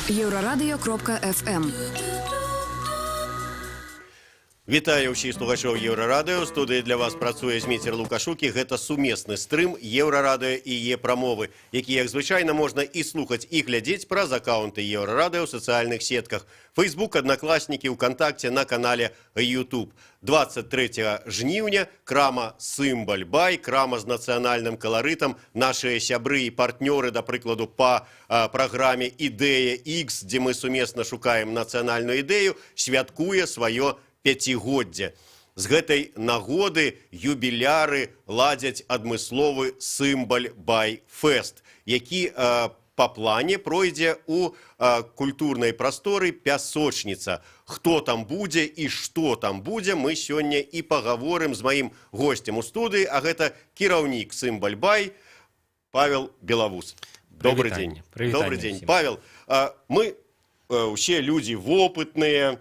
Еўрарадыё.фм. Вітаю ўсіх слухачоў Еўрарадыё. У студыі для вас працуе Зміцер Лукашук, і гэта сумесны стрым Еўрарадыё і Е-прамовы, які, як звычайна, можна і слухаць, і глядзець праз акаунты Еўрарадыё ў сацыяльных сетках: Facebook, Аднакласнікі, УКантакце, на канале YouTube. 23 жніўня крама Сымбаль Бай, крама з нацыянальным каларытам, нашыя сябры і партнёры, да прыкладу, па праграме «Ідэя X», дзе мы сумесна шукаем нацыянальную ідэю, святкуе сваё пяцігоддзе. З гэтай нагоды юбіляры ладзяць адмысловы Сымбаль Бай Фест, які па плане пройдзе у культурнай прасторы «Пясочніца». Хто там будзе і што там будзе, мы сёння і пагаворым з маім госцем у студыі, а гэта кіраўнік Сымбаль Бай Павел Белавус. Добры дзень. Прывітанне. Добры дзень. Усім. Павел, мы усе людзі вопытныя,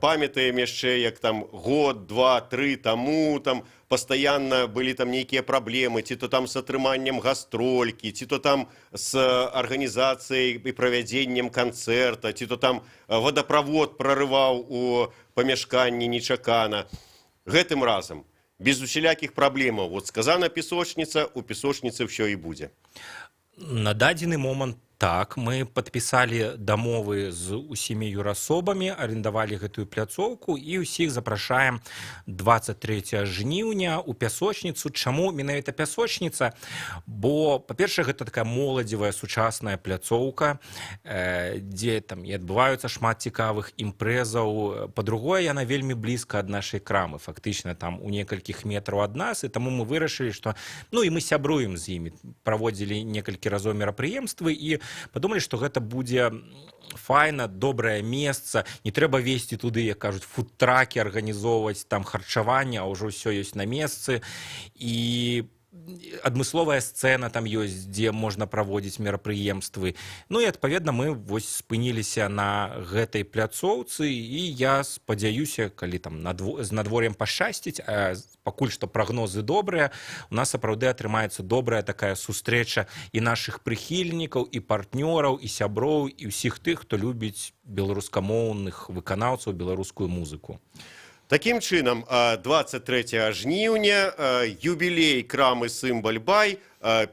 памятаем яшчэ, як там год, два, тры таму там пастаянна былі там нейкія праблемы, ці то там з атрыманнем гастролькі, ці то там з арганізацыяй і правядзеннем канцэрта, ці то там вадаправод прарываў у памяшканні нечакана. Гэтым разам без усялякіх праблемаў. Вот сказана «песочніца», у песочніцы ўсё і будзе. На дадзены момант так, мы падпісалі дамовы з усімі юрасобамі, арендавалі гэтую пляцоўку і ўсіх запрашаем 23 жніўня ў пясочніцу. Чаму менавіта пясочніца? Бо, па-першае, гэта такая моладзевая сучасная пляцоўка, дзе там і адбываюцца шмат цікавых імпрэзаў. Па-другое, яна вельмі блізка ад нашай крамы, фактычна там у некалькіх метраў ад нас, і таму мы вырашылі, што, ну, і мы сябруем з імі, праводзілі некалькі разоў мерапрыемствы і падумалі, што гэта будзе файна, добрае месца, не трэба весці туды, як кажуць, фудтракі, арганізоўваць там харчаванне, а ўжо ўсё ёсць на месцы, і адмысловая сцэна там ёсць, дзе можна праводзіць мерапрыемствы. Ну і, адпаведна, мы вось спыніліся на гэтай пляцоўцы, і я спадзяюся, калі там з надвор'ем пашчасціць, а пакуль што прагнозы добрыя, у нас сапраўды атрымаецца добрая такая сустрэча і нашых прыхільнікаў, і партнёраў, і сяброў, і ўсіх тых, хто любіць беларускамоўных выканаўцаў, беларускую музыку. Такім чынам, 23 жніўня, юбілей крамы Сымбаль Бай,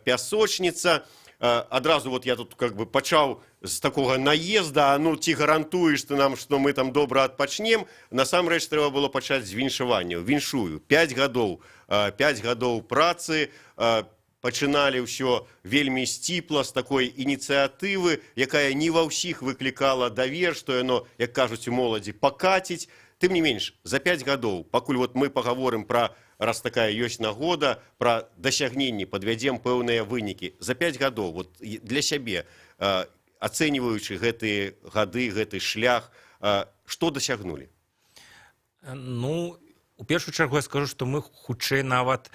пясочніца. Адразу вот я тут как бы пачаў з такога наезда, а ну ці гарантуеш ты нам, што мы там добра адпачнем? Насамрэч трэба было пачаць з віншавання. Віншую. 5 гадоў, 5 гадоў працы, пачыналі ўсё вельмі сціпла, з такой ініцыятывы, якая не ва ўсіх выклікала давер, што яно, як кажуць у моладзі, пакаціць. Тым не менш, за 5 гадоў, пакуль вот мы пагаворым пра, раз такая ёсць нагода, пра дасягненні, падвядзем пэўныя вынікі. За 5 гадоў, вот для сябе, ацэньваючы гэтыя гады, гэты шлях, што дасягнулі? Ну, у першую чаргу я скажу, што мы хутчэй нават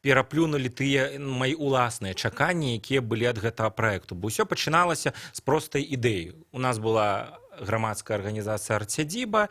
пераплюнулі тыя мои уласныя чаканні, якія былі ад гэтага праекту. Бо ўсё пачыналася з простай ідэі. У нас была грамадская арганізацыя «Артсядзіба»,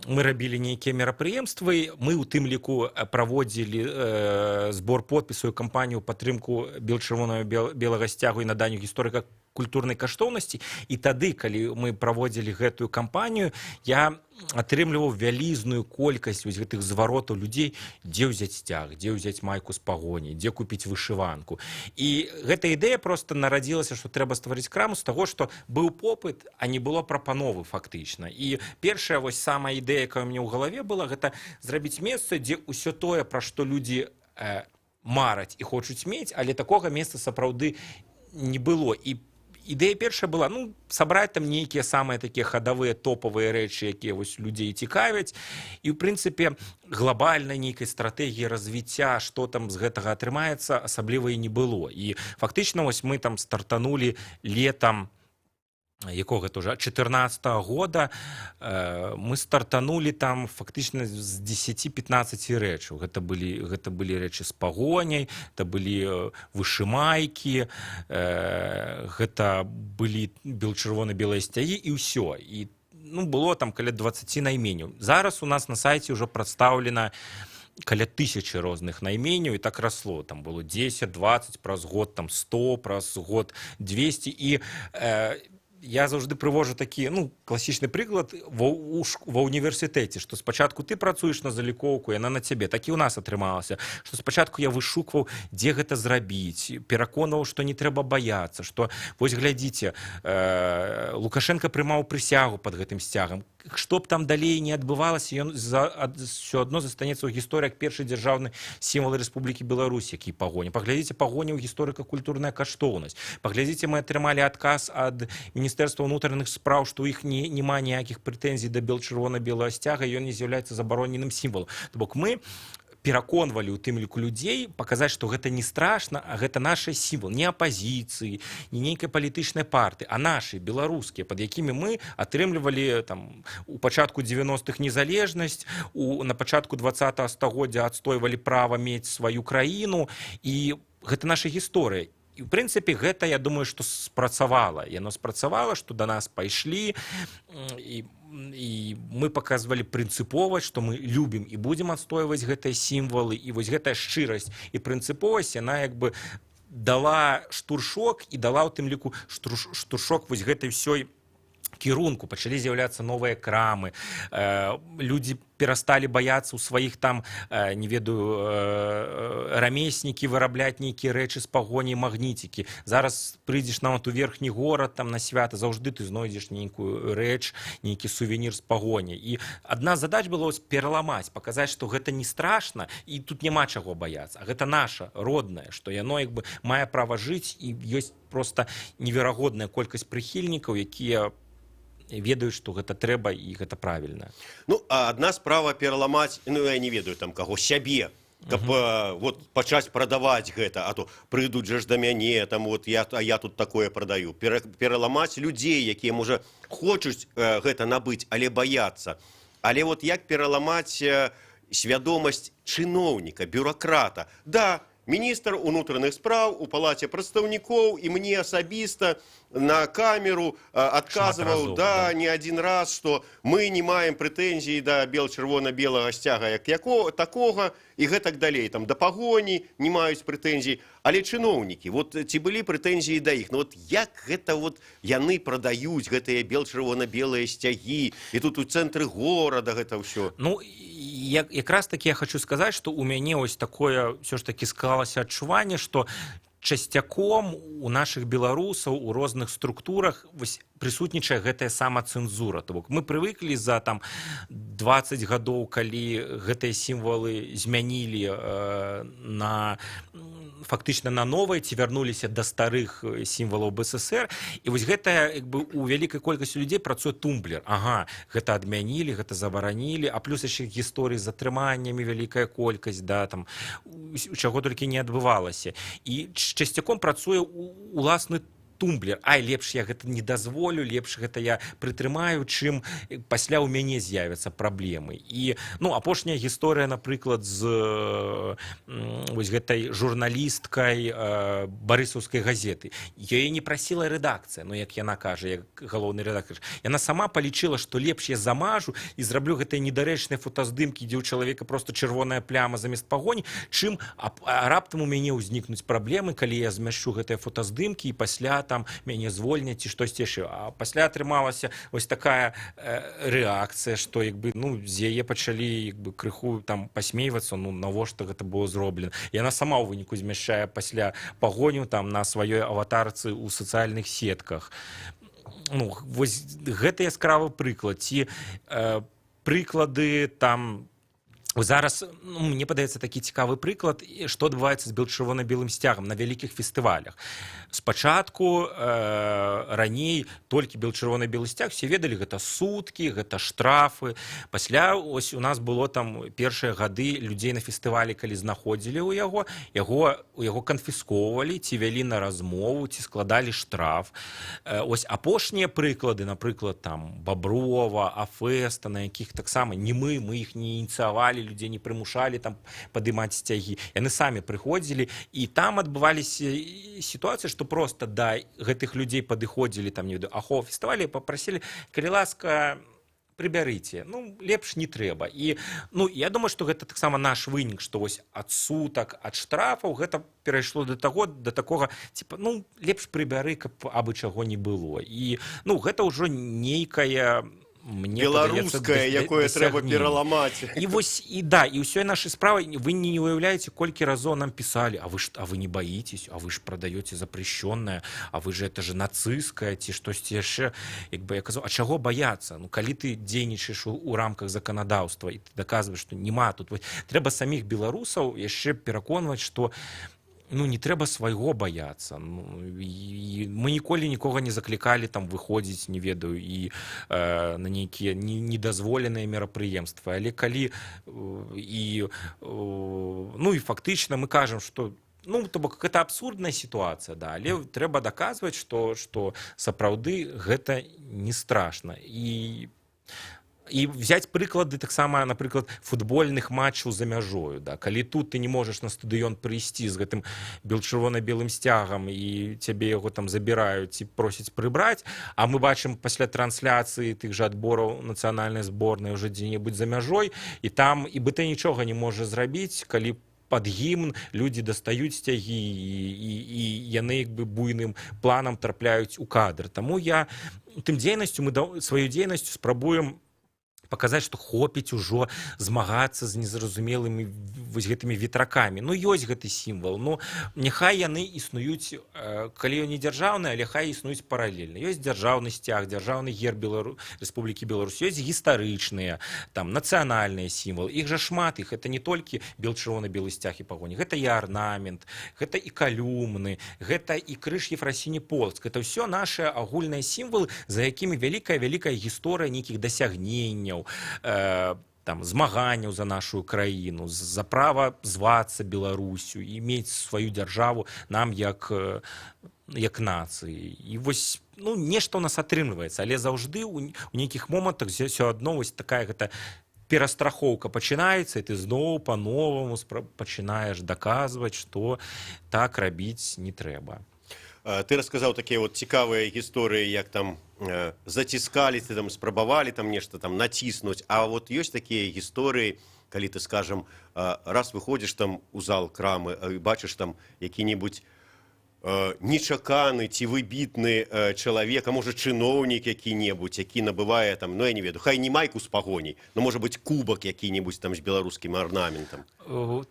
мы рабілі нейкія мерапрыемствы, мы у тым ліку праводзілі збор подпісаў і кампанію ў падтрымку бел-чырвонага белага сцягу і наданню гісторыка культурнай каштоўнасці. І тады, калі мы праводзілі гэтую кампанію, я атрымліваў вялізную колькасць вось гэтых зваротаў людзей: дзе ўзяць сцяг, дзе ўзяць майку з Пагоні, дзе купіць вышыванку. І гэта ідэя просто нарадзілася, што трэба стварыць краму, з таго, што быў попыт, а не было прапановы фактычна. І першая вось самая ідэя, якая у мяне ў галаве была, гэта зрабіць месца, дзе ўсё тое, пра што людзі мараць і хочуць мець, але такога месца сапраўды не было. І ідэя першая была, ну, сабраць там нейкія самыя такія хадавыя, топавыя рэчы, якія вось людзей цікавяць. І ў прынцыпе глобальнай нейкай стратэгіі развіцця, што там з гэтага атрымаецца, асабліва і не было. І фактычна вось мы там стартанулі летом якога гэта уже 14 -го года, мы стартанулі там фактычна з 10-15 рэчаў. Гэта былі рэчы з Пагоняй, это былі вышымайкі, гэта былі бел-чырвона-белыя сцягі, і ўсё. І, ну, было там каля 20 найменняў. Зараз у нас на сайце ўжо прадстаўлена каля 1000 розных найменняў, і так расло: там было 10, 20, праз год там 100, праз год 200. І Я заўжды прывожу такі, ну, класічны прыклад ва універсітэце, што спачатку ты працуеш на залікоўку, яна на цябе. Так і ў нас атрымалася, што спачатку я вышукваў, дзе гэта зрабіць, пераконваў, што не трэба баяцца, што вось глядзіце, Лукашэнка прымаў прысягу под гэтым сцягам. Што б там далей не адбывалася, ён ўсё адно застанецца ў гісторыі як першы дзяржаўны сімвал Рэспублікі Беларусь, які Пагоня. Паглядзіце, Пагоня ў гісторыка-культурная каштоўнасць. Паглядзіце, мы атрымалі адказ ад Міністэрства ўнутраных спраў, што ў іх няма ніякіх прэтэнзій да бел-чырвона-белага сцяга, ён не з'яўляецца забароненым сімвалам. То бок мы пераконвалі у тым ліку людзей, паказаць, што гэта не страшна, а гэта наша сімвал, не апазіцыі, не нейкай палітычнай парты, а нашы, беларускія, пад якімі мы атрымлівалі там у пачатку 90-х незалежнасць, на пачатку 20 стагоддзя адстойвалі права мець сваю краіну, і гэта наша гісторыя. І в прынцыпе гэта, я думаю, што спрацавала. Яно спрацавала, што да нас пайшлі, і мы паказвалі прынцыпова, што мы любім і будзем адстойваць гэтыя сімвалы. І вось гэтая шчырасць і прынцыповасць, яна як бы дала штуршок і дала ў тым ліку штуршок вось гэтай ўсёй кірунку. Пачалі з'яўляцца новыя крамы, людзі перасталі баяцца ў сваіх там, не ведаю, рамеснікі вырабляць нейкія рэчы з Пагоні, магніцікі. Зараз прыйдзеш нават у верхні горад там на свята, заўжды ты знойдзеш нейкую рэч, нейкі сувенір з Пагоні. І адна з задач было вось пераламаць, паказаць, што гэта не страшна і тут няма чаго баяцца, а гэта наша роднае, што яно як бы мае права жыць, і ёсць просто неверагодная колькасць прыхільнікаў, якія ведаюць, што гэта трэба і гэта правільна. Ну, а адна справа пераламаць, ну, я не ведаю там каго, сябе, каб вот пачаць прадаваць гэта, а то прыйдуць жа ж да мяне там, вот я, а я тут такое прадаю. Пераламаць людзей, якія, можа, хочуць гэта набыць, але баяцца. Але вот як пераламаць свядомасць чыноўніка, бюракрата? Да, міністр унутраных спраў у палаце прадстаўнікоў і мне асабіста на камеру адказваў, разоў, да, да. не один раз, что мы не маем прэтэнзій да бел-чырвона-белага сцяга як такога і гэтак далей, там да Пагоні не маюць прэтэнзій. Але чыноўнікі, вот ці былі прэтэнзіі да іх? Ну вот як гэта вот яны прадаюць гэтыя бел-чырвона-белыя сцягі, і тут у цэнтры горада гэта ўсё? Ну, якраз таки я хочу сказаць, што у мяне ось такое ўсё ж таки склалася адчуванне, што часцяком у нашых беларусаў у розных структурах вось прысутнічае гэтая самацэнзура. То бок мы прывыклі за там 20 гадоў, калі гэтыя сімвалы змянілі на фактычна на новыя ці вярнуліся да старых сімвалаў БССР, і вось гэтая як бы у вялікай колькасці людзей працуе тумблер: ага, гэта адмянілі, гэта забаранілі. А плюс яшчэ гісторыі з затрыманнямі вялікая колькасць, да, там чаго толькі не адбывалася. І часцяком працуе уласны тумблер: ай, лепш я гэта не дазволю, лепш гэта я прытрымаю, чым пасля ў мяне з'явяцца праблемы. І, ну, апошняя гісторыя, напрыклад, з вось гэтай журналісткай барысаўскай газеты. Яе не прасіла рэдакцыя, но, як яна кажа, як галоўны рэдактар, яна сама палічыла, што лепш я замажу і зраблю гэтыя недарэчныя фотаздымкі, дзе ў чалавека просто чырвоная пляма замест Пагоні, чым а раптам у мяне ўзнікнуць праблемы, калі я змяшчу гэтыя фотаздымкі і пасля там мяне звольняць ці штосьці яшчэ. А пасля атрымалася вось такая рэакцыя, што як бы, ну, з яе пачалі як бы крыху там пасмейвацца, ну, навошта гэта было зроблена. Яна сама ў выніку змяшчае пасля Пагоню там на сваёй аватарцы ў сацыяльных сетках. Ну, вось гэта яскравы прыклад. Ці прыклады там зараз, ну, мне падаецца, такі цікавы прыклад, што адбываецца з бел-чырвона-белым сцягам на вялікіх фестывалях. Спачатку, раней толькі бел-чырвона-белы сцяг, все ведалі: гэта суткі, гэта штрафы. Пасля ось у нас было там першыя гады, людзей на фестывалі, калі знаходзілі ў яго, у яго канфіскоўвалі ці вялі на размову, ці складалі штраф. Ось апошнія прыклады, напрыклад, там Баброва, Афэста, на якіх таксама не мы іх не ініцыявалі, людзей не прымушалі там падымаць сцягі, яны самі прыходзілі, і там адбываліся сітуацыі, што просто да гэтых людзей падыходзілі там, не ведаю, ахова фестываля, папрасілі: калі ласка, Прыбярыце, ну, лепш не трэба. І, ну, я думаю, што гэта таксама наш вынік, што вось ад сутак, ад штрафаў гэта перайшло до такога типа, ну, лепш прыбяры, каб абы чаго не было. І, ну, гэта ўжо нейкая, мне падаецца, беларускае, якое трэба дасягненне. пераламаць. І вось, і да, і ўсёй нашай справай. Вы не уяўляеце, колькі разоў нам пісалі: «А вы ж, а вы не боитесь? А вы ж продаете запрещенное, а вы же, это же нацистское», ці штосьці яшчэ. Як бы я казаў: «А чаго баяцца?» Ну, калі ты дзейнічаеш у рамках заканадаўства і ты доказываешь, что няма тут, вось, трэба саміх беларусаў яшчэ пераконваць, что, ну, не трэба свайго баяцца. Ну, і мы ніколі нікога не заклікалі там выходзіць, не ведаю, і на нейкія недазволеныя мерапрыемствы, але калі і ну, і фактычна мы кажам, что, ну, то бок гэта абсурдная сітуацыя, да, але трэба даказваць, что сапраўды гэта не страшна. І взять прыклады таксама, напрыклад, футбольных матчаў за мяжою, да, калі тут ты не можаш на стадыён прыйсці з гэтым бел-чырвона-белым сцягам і цябе яго там забіраюць і просяць прыбраць, а мы бачым пасля трансляцыі тых жа адбораў нацыянальнай зборнай уже дзе-небудзь за мяжой, і там і БТ нічога не можа зрабіць, калі пад гімн людзі дастаюць сцягі і яны як бы буйным планам трапляюць у кадр. Таму я тым дзейнасцю, мы сваю дзейнасцю спрабуем паказаць, што хопіць ужо змагацца з незразумелымі вось гэтымі ветракамі. Ну, ёсць гэты сімвал, ну, няхай яны існуюць, калі ён не дзяржаўны, але хай існуюць паралельна. Ёсць дзяржаўны сцяг, дзяржаўны герб Рэспублікі Беларусь, ёсць гістарычныя там нацыянальныя сімвалы, іх жа шмат, іх это не толькі бел чырвона-белы сцяг і пагоні, гэта і арнамент, гэта і калюмны, гэта і крыж Ефрасіні Полацкай. Это ўсё наши агульныя сімвалы, за якімі вялікая вялікая гісторыя нейкіх дасягненняў, там змаганняў за нашу краіну, за права звацца Беларусю і мець сваю дзяржаву нам як нацыі. І вось, ну, нешта у нас атрымліваецца, але заўжды у нейкіх момантах ўсё адно вось такая гэта перастрахоўка пачынаецца, і ты зноў по-новаму пачынаеш даказваць, што так рабіць не трэба. Ты расказаў такія вот цікавыя гісторыі, як там заціскалі, ты там спрабавалі там нешта там націснуць. А вот ёсць такія гісторыі, калі ты, скажем, раз выходзіш там у зал крамы і бачыш там які-небудзь нечаканы ці выбітны чалавек, а можа, чыноўнік які-небудзь, які набывае там, ну, я не ведаю, хай не майку з пагоняй, но, можа быть, кубак які-небудзь там з беларускім арнаментам?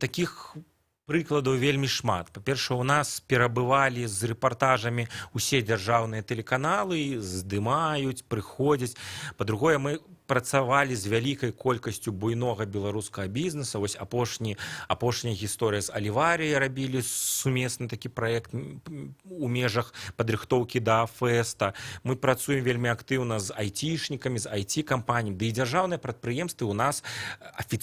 Таких прыкладаў вельмі шмат. Па-першае, у нас перабывалі з рэпартажамі усе дзяржаўныя тэлеканалы, здымаюць, прыходзяць. Па-другое, мы працавалі з вялікай колькасцю буйнога беларускага бізнеса. Вось апошняя гісторыя з Аліварыяй, рабілі сумесны такі праект у межах падрыхтоўкі да фэста. Мы працуем вельмі актыўна з айцішнікамі, з айці-кампаніямі, ды і дзяржаўныя прадпрыемствы у нас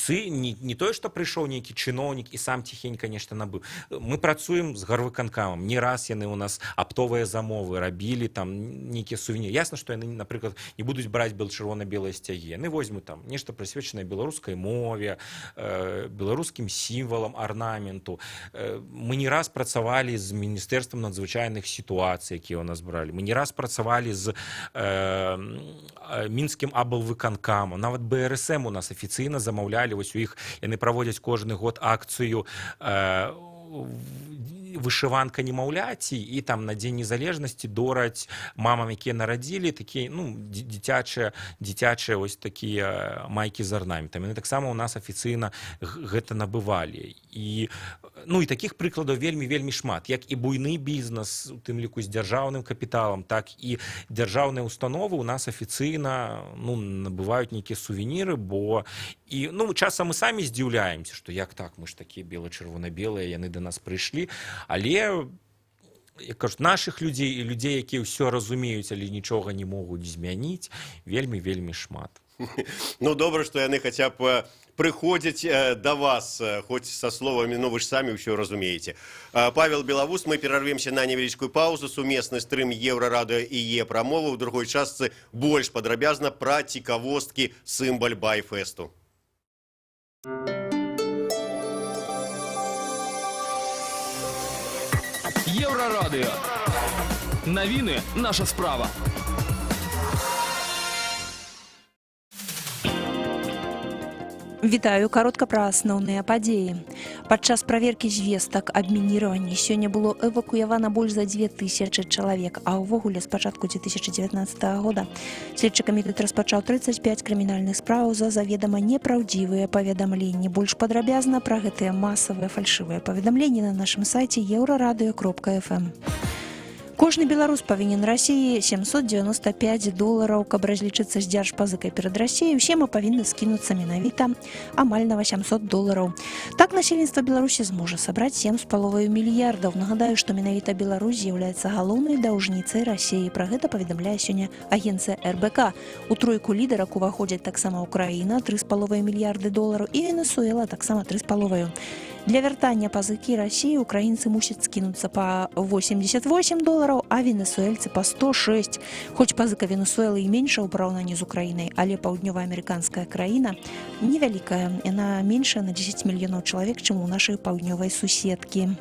не тое, што прыйшоў нейкі чыноўнік і сам ціхенька нешта набыў. Мы працуем з гарвыканкамам. Не раз яны у нас аптовыя замовы рабілі, там нейкія сувеніры. Ясна, што яны, напрыклад, не будуць браць бел чырвона-белыя сцягі. Яны возьмуць там нешта, прысвечанае беларускай мове, беларускім сімвалам, арнаменту. Мы не раз працавалі з міністэрствам надзвычайных сітуацый, якія ў нас бралі. Мы не раз працавалі з мінскім аблвыканкамам. Нават БРСМ у нас афіцыйна замаўлялі, вось у іх яны праводзяць кожны год акцыю вышыванка немаўляці, і там на Дзень незалежнасці дораць мамам, якія нарадзілі, такія, ну, дзіцячыя ось такія майкі з арнаментамі. Яны таксама у нас афіцыйна гэта набывалі. І, ну, і такіх прыкладаў вельмі вельмі шмат, як і буйны бізнес, у тым ліку з дзяржаўным капіталам, так і дзяржаўныя установы у нас афіцыйна, ну, набываюць нейкія сувеніры, бо і, ну, часам мы самі здзіўляемся, што як так, мы ж такія бела-чырвона-белыя, яны да нас прыйшлі. Але, як кажуць, нашых людзей і людзей, якія ўсё разумеюць, але нічога не могуць змяніць, вельмі вельмі шмат. Ну, добра, што яны хаця б прыходзяць да вас, хоць са словамі: «Ну, вы ж самі ўсё разумееце». Павел Белавус, мы перарвемся на невялічкую паузу. Сумесны стрым Еўрарадыё і Е-прамовы. У другой частцы больш падрабязна пра цікавосткі Сымбаль Бай-фэсту. Еўрарадыё. Навіны — наша справа. Вітаю, каротка пра асноўныя падзеі. Падчас праверкі звестак аб мініраванні сёння было эвакуявана больш за 2000 чалавек, а ўвогуле з пачатку 2019 года следчы камітэт распачаў 35 крымінальных спраў за заведама непраўдзівыя паведамленні. Больш падрабязна пра гэтыя масавыя фальшывыя паведамленні на нашым сайце еўрарадыё.фм. Кожны беларус павінен Расіі 795 долараў, каб разлічыцца з дзяржпазыкай перад Расіяй, усе мы павінны скінуцца менавіта амаль на 800 долараў. Так насельніцтва Беларусі зможа сабраць 7,5 мільярдаў. Нагадаю, што менавіта Беларусь з'яўляецца галоўнай даўжніцай Расіі. Пра гэта паведамляе сёння агенцыя РБК. У тройку лідарак уваходзяць таксама Украіна 3,5 мільярды долараў і Венесуэла таксама 3,5. Для вяртання пазыкі Расіі украінцы мусяць скінуцца па 88 долараў, а венесуэльцы па 106. Хоць пазыка Венесуэлы і менша ў параўнанні з Украінай, але паўднёваамерыканская краіна невялікая. Яна меншая на 10 мільёнаў чалавек, чым у нашай паўднёвай суседкі.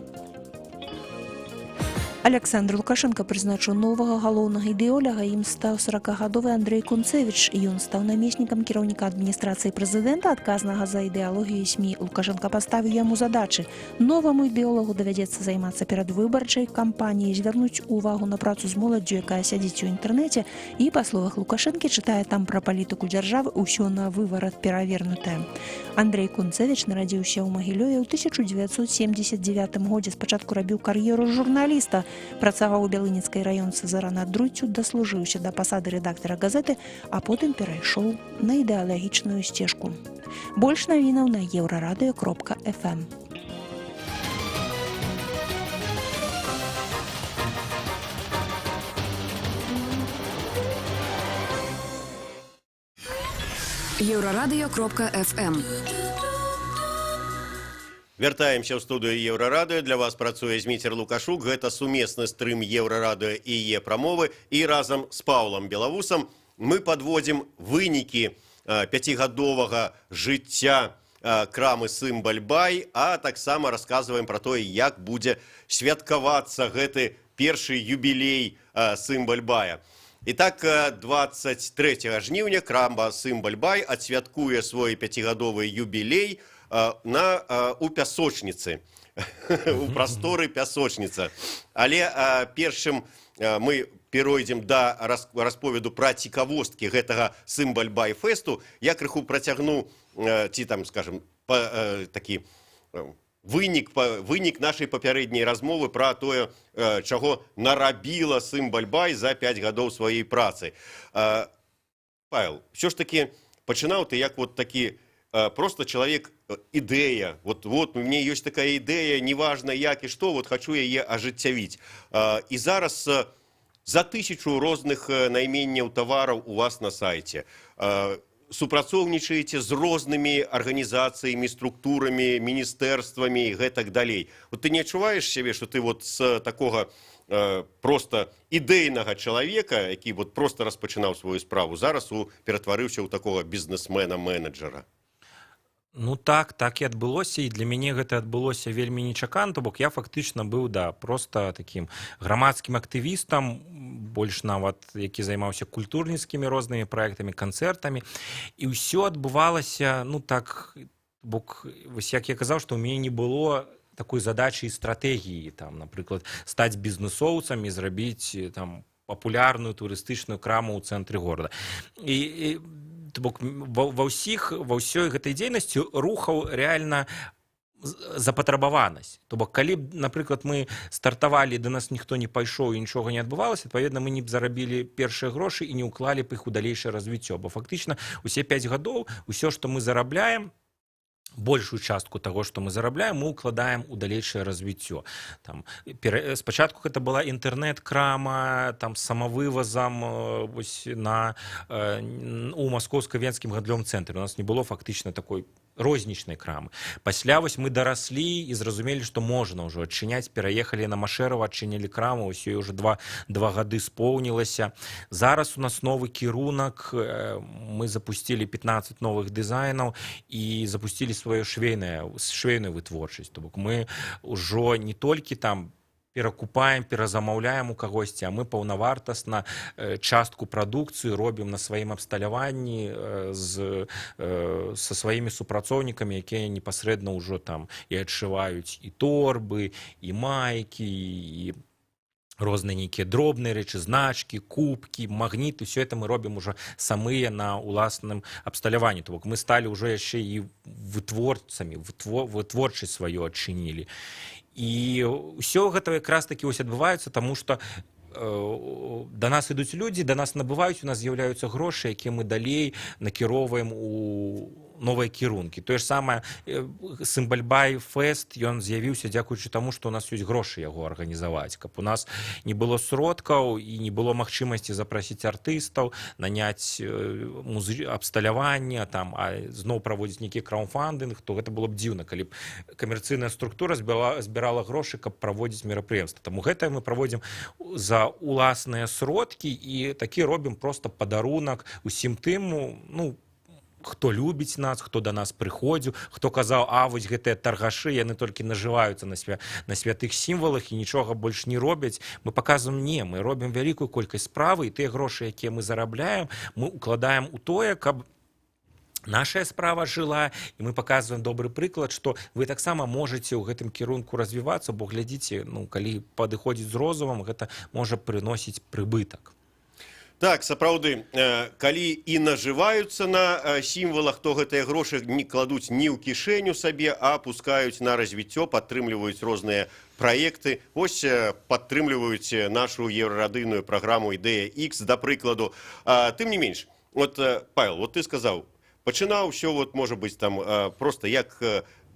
Аляксандр Лукашэнка прызначыў новага галоўнага ідэолага. Ім стаў 40-гадовы Андрэй Кунцэвіч. Ён стаў намеснікам кіраўніка адміністрацыі прэзідэнта, адказнага за ідэалогію СМІ. Лукашэнка паставіў яму задачы. Новаму ідэолагу давядзецца займацца перадвыбарчай кампаніяй, звярнуць увагу на працу з моладдзю, якая сядзіць у інтэрнэце і, па словах Лукашэнкі, чытае там пра палітыку дзяржавы ўсё на выварат перавернутае. Андрэй Кунцэвіч нарадзіўся ў Магілёве ў 1979 годзе. Спачатку рабіў кар'еру журналіста, працаваў у бялыніцкай раёнцы «Зара над Друццю», даслужыўся да пасады рэдактара газеты, а потым перайшоў на ідэалагічную сцежку. Больш навінаў на еўрарадыё.фм. Еўрарадыё.фм. Вяртаемся ў студыю Еўрарадыё. Для вас працуе Зміцер Лукашук. Гэта сумесны стрым Еўрарадыё і Е-прамовы. І разам з Паўлам Белавусам мы падводзім вынікі пяцігадовага жыцця крамы Сымбальбай, а таксама расказваем пра тое, як будзе святкавацца гэты першы юбілей Сымбальбая. І так, 23 жніўня крама Сымбальбай адсвяткуе свой пяцігадовы юбілей у пясочніцы, у прасторы пясочніца. Але першым мы перайдзем да расповеду пра цікавосткі гэтага Сымбальбай фэсту. Я крыху працягну, ці там, скажем, такі вынік нашай папярэдняй размовы пра тое, чаго нарабіла Сымбальбай за 5 гадоў сваёй працы. Павел, ўсё ж такі пачынаў ты як вот такі просто чалавек ідэя. Вот у мяне ёсць такая ідэя, неважна як і што, вот хачу яе ажыццявіць. І зараз за 1000 розных найменняў тавараў у вас на сайце. Супрацоўнічаеце з рознымі арганізацыямі, структурамі, міністэрствамі і гэтак далей. Вот ты не адчуваеш сябе, што ты вот з такога просто ідэйнага чалавека, які вот просто распачынаў сваю справу, зараз ператварыўся ў такога бізнесмена-менеджера? Ну так, так і адбылося, і для мяне гэта адбылося вельмі нечакана, то бок я фактычна быў, да, просто такім грамадскім актывістам, больш нават, які займаўся культурніцкімі рознымі праектамі, канцэртамі, і ўсё адбывалася, ну так, бок, вось як я казаў, што ў мяне не было такой задачы і стратэгіі, там, напрыклад, стаць бізнесоўцам і зрабіць там папулярную турыстычную краму ў цэнтры горада. І то бок ва ўсёй гэтай дзейнасці рухаў рэальна запатрабаванасць. То бок калі б, напрыклад, мы стартавалі, да нас ніхто не пайшоў і нічога не адбывалася, адпаведна, мы не б зарабілі першыя грошы і не ўклалі б іх у далейшае развіццё. Бо фактычна усе 5 гадоў усё, што мы зарабляем, большую частку таго, што мы зарабляем, мы укладаем у далейшае развіццё. Там, спачатку гэта была інтэрнэт-крама, там, самавывазам, вось, у маскоўска-венскім гандлёвым цэнтры. У нас не было фактычна такой рознічнай крамы. Пасля вось мы дараслі і зразумелі, што можна ўжо адчыняць, пераехалі на Машэрава, адчынілі краму, ось ёй уже два гады споўнілася. Зараз у нас новы кірунак, мы запусцілі 15 новых дызайнаў і запусцілі сваю швейную вытворчасць. То бок мы ўжо не толькі там перакупаем, перазамаўляем у кагосьці, а мы паўнавартасна частку прадукцыі робім на сваім абсталяванні са сваімі супрацоўнікамі, якія непасрэдна ўжо там і адшываюць і торбы, і майкі, і розныя нейкія дробныя рэчы, значкі, кубкі, магніты. Все это мы робім уже самыя на уласным абсталяванні. То бок мы сталі ўжо яшчэ і вытворцамі, вытворчасць сваю адчынілі. І ўсё гэта якраз таки вось адбываецца таму, што да нас ідуць людзі, да нас набываюць, у нас з'яўляюцца грошы, якія мы далей накіроўваем у новыя кірункі. Тое ж самае Сымбальбай фэст, ён з'явіўся дзякуючы таму, што у нас ёсць грошы яго арганізаваць. Каб у нас не было сродкаў і не было магчымасці запрасіць артыстаў, наняць абсталяванне там, а зноў праводзіць нейкі краўдфандынг, то гэта было б дзіўна, калі б камерцыйная структура збірала грошы, каб праводзіць мерапрыемства. Таму гэта мы праводзім за уласныя сродкі і такі робім просто падарунак усім тым, ну, хто любіць нас, хто да нас прыходзіў, хто казаў: «А вось гэтыя таргашы, яны толькі нажываюцца на святых сімвалах і нічога больш не робяць». Мы паказваем: не, мы робім вялікую колькасць справы, і тыя грошы, якія мы зарабляем, мы укладаем у тое, каб наша справа жыла, і мы паказваем добры прыклад, што вы таксама можаце ў гэтым кірунку развівацца, бо глядзіце, ну, калі падыходзіць з розумам, гэта можа прыносіць прыбытак. Так, сапраўды, калі і нажываюцца на сімвалах, то гэтыя грошы не кладуць ні ў кішэню сабе, а пускаюць на развіццё, падтрымліваюць розныя праекты. Вось падтрымліваюць нашу еўрарадыйную праграму «Ідэя X», да прыкладу. Тым не менш, вот, Павел, вот ты сказаў, пачынаў ўсё, вот, можа быць, там просто як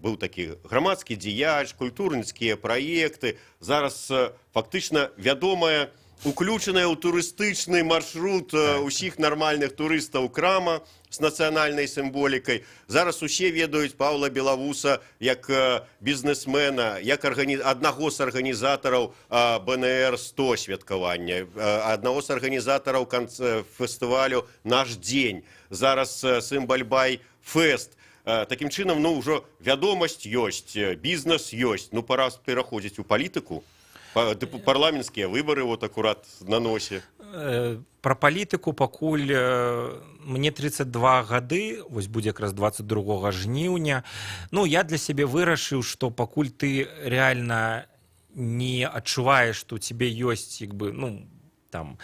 быў такі грамадскі дзеяч, культурніцкія праекты. Зараз фактычна вядомая, уключаная ў турыстычны маршрут усіх нармальных турыстаў крама з нацыянальнай сімволікай. Зараз усе ведаюць Паўла Белавуса як бізнесмена, як аднаго з арганізатараў БНР 100 святкавання, аднаго з арганізатараў фестывалю «Наш дзень». Зараз Сымбальбай фэст. Такім чынам, ну, ўжо вядомасць ёсць, бізнес ёсць. Ну, пора пераходзіць у палітыку. Парламенцкія выбары вот акурат на носе. Пра палітыку пакуль, мне 32 гады, вось будзе якраз 22 жніўня. Ну, я для сябе вырашыў, што пакуль ты реально не адчуваеш, што у цябе ёсць як бы, ну, там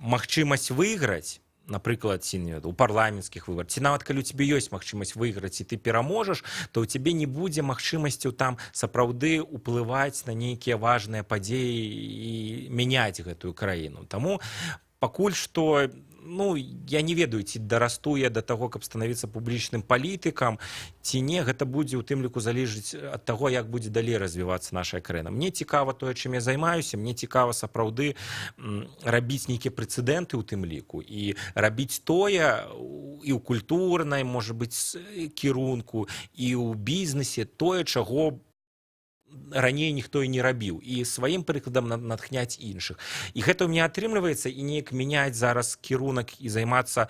магчымасць выйграць, напрыклад, ці не у парламенцкіх выбарах, ці нават калі у цябе ёсць магчымасць выйграць і ты пераможаш, то ў цябе не будзе магчымасцяў там сапраўды уплываць на нейкія важныя падзеі і мяняць гэтую краіну. Таму пакуль што, ну, я не ведаю, ці дарасту я да таго, каб станавіцца публічным палітыкам, ці не. Гэта будзе у тым ліку залежыць ад таго, як будзе далей развівацца наша краіна. Мне цікава тое, чым я займаюся. Мне цікава сапраўды рабіць нейкія прэцэдэнты ў тым ліку і рабіць тое і ў культурнай, можа быць, кірунку, і ў бізнесе тое, чаго раней ніхто і не рабіў, і сваім прыкладам натхняць іншых. І гэта ў меня атрымліваецца, і неяк мяняць зараз кірунак і займацца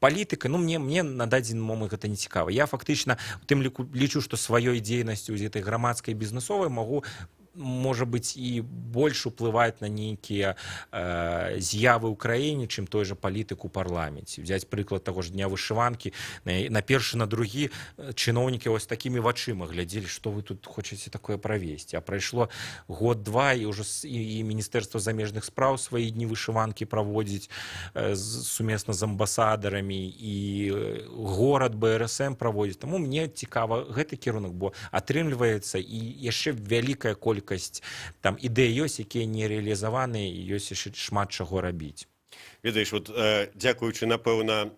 палітыкай, ну, мне на дадзены момант гэта не цікава. Я фактычна у тым ліку лічу, што сваёй дзейнасцю з этой грамадскай, бізнесовай магу, можа быць, і больш уплываць на нейкія з'явы ў краіне, чым той жа палітык у парламенце. Взять прыклад таго ж Дня вышыванкі: на першы, на другі чыноўнікі вось такімі вачыма глядзелі, што вы тут хочаце такое правесці. А прайшло год-два, і ўжо і міністэрства замежных спраў свае дні вышыванкі праводзіць сумесна з амбасадарамі, і горад БРСМ праводзіць. Таму мне цікава гэты кірунак, бо атрымліваецца, і яшчэ вялікая колькасць там ідэй ёсць, якія не рэалізаваныя, і ёсць яшчэ шмат чаго рабіць. Ведаеш, вот, дзякуючы, напэўна,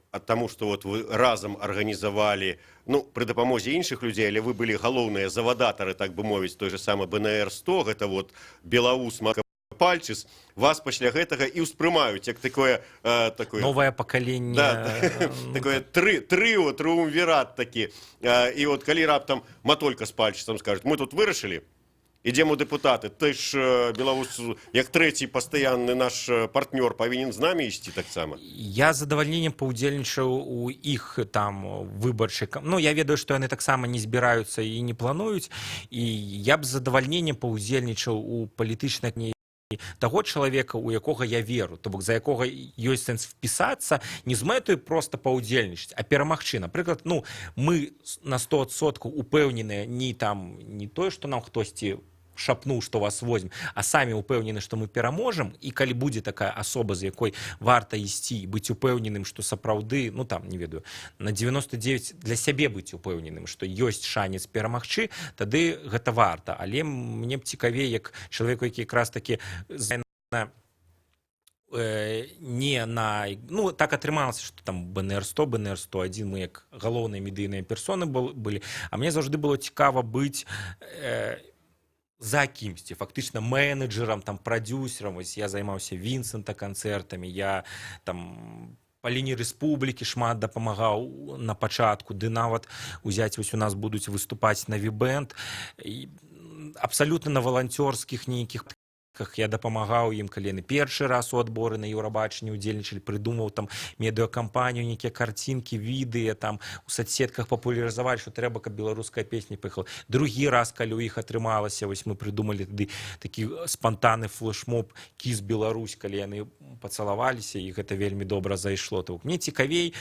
ад таму, што вот вы разам арганізавалі, ну, пры дапамозе іншых людзей, але вы былі галоўныя завадатары, так бы мовіць, той же самы БНР 100, гэта вот Белавус, Пальчыс, вас пасля гэтага і ўспрымаюць як такое новае пакаленне. Да, такое трыо, трыумвірат такі. І вот калі раптам Матолька з Пальчысам скажуць: «Мы тут вырашылі, Ідзем у дэпутаты. Ты ж беларус, як трэці пастаянны наш партнёр, павінен з намі ісці таксама. Я з задавальненнем паўдзельнічаў у іх там выбарчай ну, я ведаю, што яны таксама не збіраюцца і не плануюць, і я б з задавальненнем паўдзельнічаў у палітычнай не таго чалавека, у якога я веру, то бок за якога ёсць сэнс впісацца не з мэтаю просто паўдзельнічаць, а перамагчы. Напрыклад, ну, мы на 100% упэўненыя, не там, не тое, што нам хтосьці шапнуў, што вас возьме, а самі упэўнены, што мы пераможам. І калі будзе такая асоба, з якой варта ісці і быць упэўненым, што сапраўды, ну, там, не ведаю, на 99 для сябе быць упэўненым, што ёсць шанец перамагчы, тады гэта варта. Але мне б цікавей, як чалавеку, які якраз таки не на, ну, так атрымалася, что там БНР 100, БНР 101, мы як галоўныя медыйныя персоны былі, а мне заўжды было цікава быць за кімсьці, фактычна менеджерам там, прадюсерам. Вось я займаўся Вінсента канцэртамі, я там па лініі рэспублікі шмат дапамагаў на пачатку, ды нават узяць, вось у нас будуць выступаць Навібэнд, абсалютна на валанцёрскіх нейкіх я дапамагаў ім, калі яны першы раз у адборы на Еўрабачанні удзельнічалі, прыдумаў там медыакампанію, нейкія карцінкі, відэа там у соцсетках папулярызаваць, што трэба, каб беларуская песня паехала. Другі раз, калі ў іх атрымалася, вось мы прыдумалі тады такі спантанны флешмоб «Кіс Беларусь», калі яны пацалаваліся, і гэта вельмі добра зайшло. То бок мне цікавей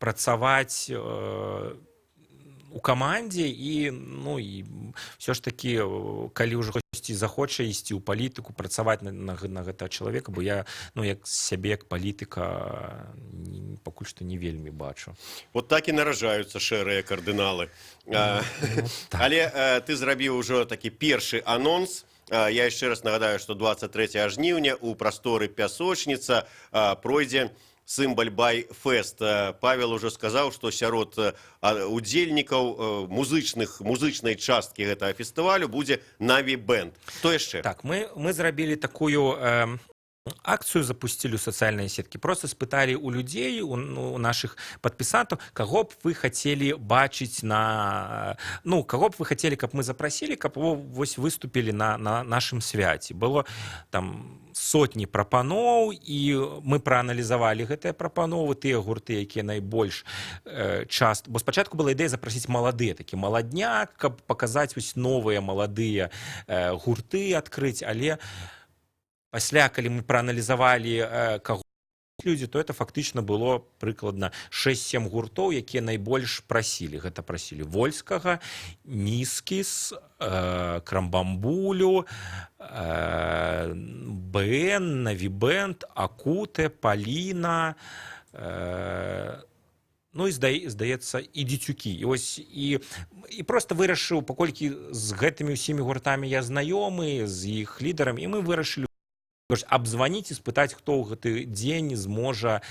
працаваць у камандзе. І, ну, і все ж таки, калі ўжо хтосьці захоча ісці ў палітыку, працаваць на гэтага чалавека, бо я, ну, як сябе як палітыка пакуль што не вельмі бачу. Вот так і наражаюцца шэрыя кардыналы. Ну, так. Але ты зрабіў ужо такі першы анонс. Я яшчэ раз нагадаю, што 23 жніўня у прасторы «Пясочніца» пройдзе Сымбаль-бай фэст. Павел ужо сказаў, што сярод удзельнікаў музычнай часткі гэтага фестывалю будзе Наві Бэнд. Хто яшчэ? Так, мы зрабілі такую акцыю, запусцілі ў сацыяльныя сеткі, просто спыталі у людзей, ну, у нашых падпісантаў, каго б вы хацелі бачыць на, ну, каго б вы хацелі, каб мы запрасілі, каб вось выступілі на нашым свяце. Было там сотні прапаноў, і мы прааналізавалі гэтыя прапановы, тыя гурты, якія найбольш част, бо спачатку была ідэя запрасіць маладыя, такі маладняк, каб паказаць вось новыя маладыя гурты, адкрыць. Але пасля, калі мы прааналізавалі, каго людзі, то это фактычна было прыкладна 6-7 гуртоў, якія найбольш прасілі. Гэта прасілі Вольскага, Нізкіз, Крамбамбулю, БН, Навібэнд, Акуте, Паліна, ну і здаецца, і Дзецюкі. І ось і просто вырашыў, паколькі з гэтымі ўсімі гуртамі я знаёмы, з іх лідарам, і мы вырашылі абзваніць і спытаць, хто ў гэты дзень зможа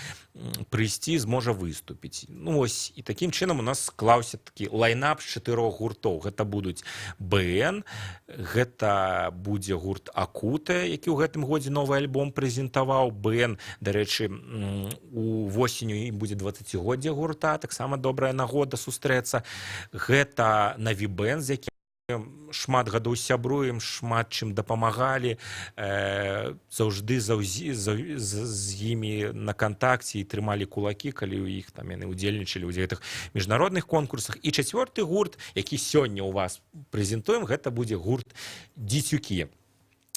прыйсці, зможа выступіць. Ну ось, і такім чынам у нас склаўся такі лайнап з чатырох гуртоў. Гэта будуць БН, гэта будзе гурт Акуте, які ў гэтым годзе новы альбом прэзентаваў. БН, дарэчы, у восенню ім будзе 20годдзя гурта, таксама добрая нагода сустрэцца. Гэта Навібэнд, з якім шмат гадоў сябруем, шмат чым дапамагалі, заўжды з імі на кантакце і трымалі кулакі, калі ў іх там яны ўдзельнічалі ў гэтых міжнародных конкурсах. І чацвёрты гурт, які сёння ў вас прэзентуем, гэта будзе гурт Дзецюкі.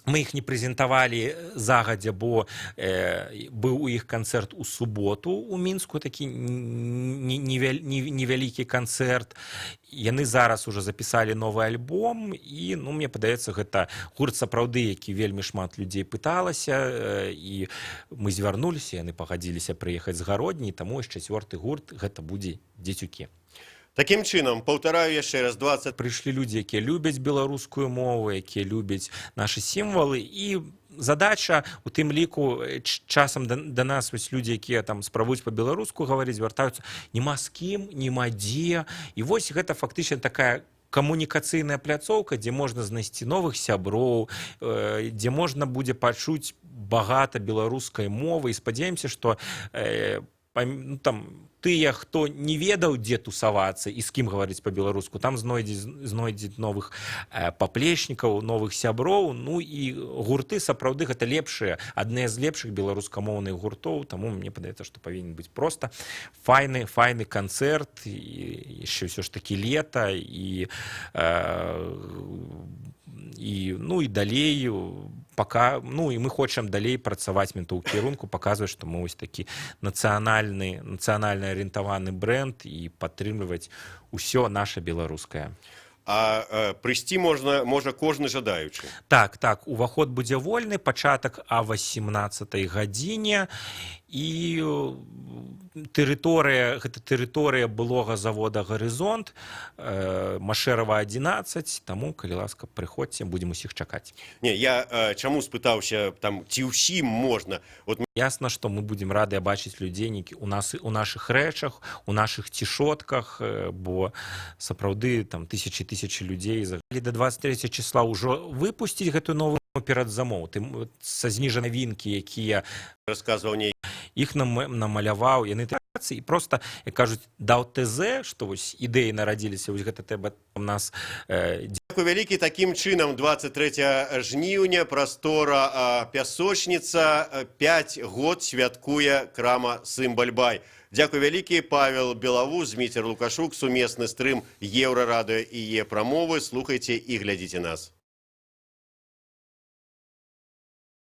Мы іх не прэзентавалі загадзя, бо быў у іх канцэрт у суботу у Мінску, такі невялікі канцэрт. Яны зараз уже запісалі новы альбом, і, ну, мне падаецца, гэта гурт сапраўды, які вельмі шмат людзей пыталася, і мы звярнуліся, яны пагадзіліся прыехаць з Гародні, таму вось чацвёрты гурт — гэта будзе Дзецюкі. Такім чынам, паўтараю яшчэ раз, 20 Прыйшлі людзі, якія любяць беларускую мову, якія любяць нашы сімвалы, і задача у тым ліку, часам да нас вось людзі, якія там спрабуюць па-беларуску гаварыць, звяртаюцца: няма з кім, няма дзе. І вось гэта фактычна такая камунікацыйная пляцоўка, дзе можна знайсці новых сяброў, дзе можна будзе пачуць багата беларускай мовы, і спадзяемся, што ну, там Тыя, хто не ведаў, дзе тусавацца і з кім гаварыць па-беларуску, там знойдзе новых паплечнікаў, новых сяброў. Ну і гурты сапраўды гэта лепшыя, адныя з лепшых беларускамоўных гуртоў, таму мне падаецца, што павінен быць просто файны, файны канцэрт. І яшчэ ўсё ж такі лета, і ну і далей пока, ну і мы хочам далей працаваць мента ў кірунку, паказваць, што мы вось такі нацыянальна арыентаваны бренд, і падтрымліваць усё наша беларускае. А прыйсці можа кожны жадаючы? Так, уваход будзе вольны, пачатак а 18 гадзіне, і тэрыторыя, гэта тэрыторыя былога завода «Гарызонт», Машэрава 11, таму, калі ласка, прыходзьце, будзем усіх чакаць. Не, я чаму спытаўся там, ці ўсім можна, вот. Ясна, што мы будзем рады бачыць людзей некі у нас, у нашых рэчах, у нашых цішотках, бо сапраўды там тысячи, тысячи людзей загалі. До 23 числа ўжо выпусціць гэтую новую перадзамоў ты са зніжанай навінкі, якія расказваў не іх нам намаляваў, яны і просто, як кажуць, даў ТЗ, што вось ідэі нарадзіліся, вось гэта трэба у нас. Дзякуй вялікі. Такім чынам, 23 жніўня, прастора «Пясочніца», 5 год святкуе крама «Сымбальбай». Дзякуй вялікі. Павел Белавус, Зміцер Лукашук, сумесны стрым Еўрарадыё і Е-прамовы. Слухайце і глядзіце нас.